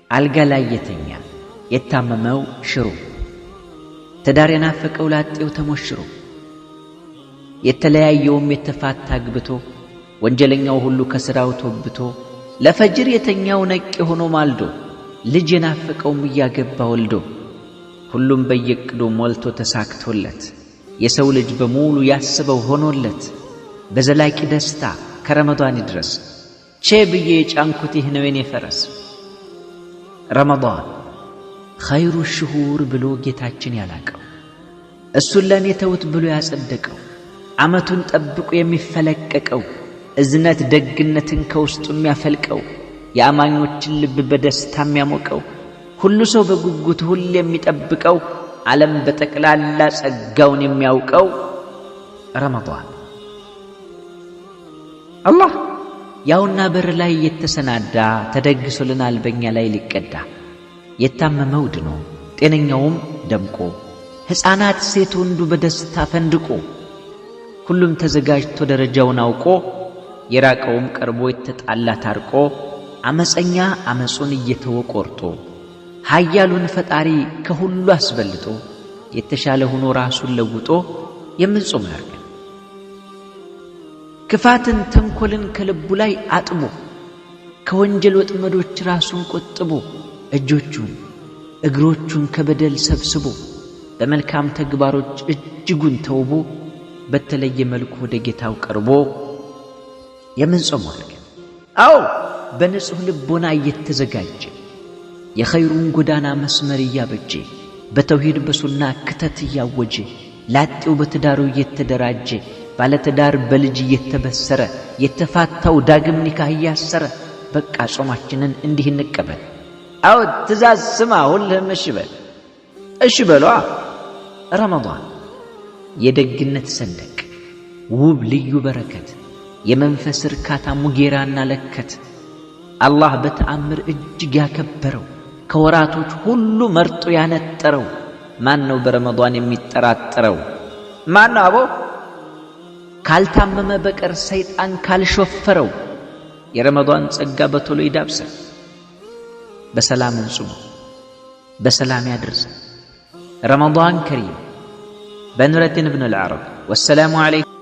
አልጋ ላይ የተኛ የታመመው ሽሮ፣ ትዳር የናፈቀው ላጤው ተሞሽሮ፣ የተለያየውም የተፋታ አግብቶ፣ ወንጀለኛው ሁሉ ከሥራው ቶብቶ፣ ለፈጅር የተኛው ነቅ ሆኖ ማልዶ፣ ልጅ የናፈቀውም እያገባ ወልዶ፣ ሁሉም በየዕቅዱ ሞልቶ ተሳክቶለት፣ የሰው ልጅ በሙሉ ያስበው ሆኖለት፣ በዘላቂ ደስታ ከረመዳን ይድረስ። ቼ ብዬ የጫንኩት ይህ ነው የኔ ፈረስ። ረመዳን ኸይሩ ሽሁር ብሎ ጌታችን ያላቀው፣ እሱን ለእኔ ተውት ብሎ ያጸደቀው፣ ዓመቱን ጠብቆ የሚፈለቀቀው፣ እዝነት ደግነትን ከውስጡ የሚያፈልቀው፣ የአማኞችን ልብ በደስታ የሚያሞቀው፣ ሁሉ ሰው በጉጉት ሁሌ የሚጠብቀው፣ ዓለም በጠቅላላ ጸጋውን የሚያውቀው ረመዳን አላህ ያውና በር ላይ የተሰናዳ ተደግሶልናል በእኛ ላይ ሊቀዳ። የታመመው ድኖ ጤነኛውም ደምቆ፣ ሕፃናት ሴት ወንዱ በደስታ ፈንድቆ፣ ሁሉም ተዘጋጅቶ ደረጃውን አውቆ፣ የራቀውም ቀርቦ የተጣላ ታርቆ፣ አመፀኛ አመፁን እየተወ ቆርጦ፣ ኃያሉን ፈጣሪ ከሁሉ አስበልጦ፣ የተሻለ ሆኖ ራሱን ለውጦ የምንጾም ያርገን። ክፋትን ተንኰልን ከልቡ ላይ አጥቦ፣ ከወንጀል ወጥመዶች ራሱን ቆጥቦ፣ እጆቹን እግሮቹን ከበደል ሰብስቦ፣ በመልካም ተግባሮች እጅጉን ተውቦ፣ በተለየ መልኩ ወደ ጌታው ቀርቦ የምንጾም አድርገን። አዎ፣ በንጹሕ ልቦና እየተዘጋጀ፣ የኸይሩን ጎዳና መስመር እያበጀ፣ በተውሂድ በሱና ክተት እያወጀ፣ ላጤው በትዳሩ እየተደራጀ፣ ባለትዳር በልጅ እየተበሰረ፣ የተፋታው ዳግም ኒካህ እያሰረ፣ በቃ ጾማችንን እንዲህ እንቀበል። አዎ፣ ትእዛዝ ስማ፣ ሁልህም እሺ በል፣ እሺ በሏ። ረመዳን የደግነት ሰንደቅ፣ ውብ ልዩ በረከት፣ የመንፈስ እርካታ ሙጌራና ለከት፣ አላህ በተአምር እጅግ ያከበረው፣ ከወራቶች ሁሉ መርጦ ያነጠረው፣ ማን ነው በረመዳን የሚጠራጠረው? ማን ነው አቦ? ካልታመመ በቀር ሰይጣን ካልሾፈረው የረመዳን ጸጋ በቶሎ ይዳብሰን። በሰላም እንጹመው፣ በሰላም ያድርሰን። ረመዳን ከሪም። በኑረዲን ብን አልዓረቢ፣ ወሰላሙ ዓለይኩም።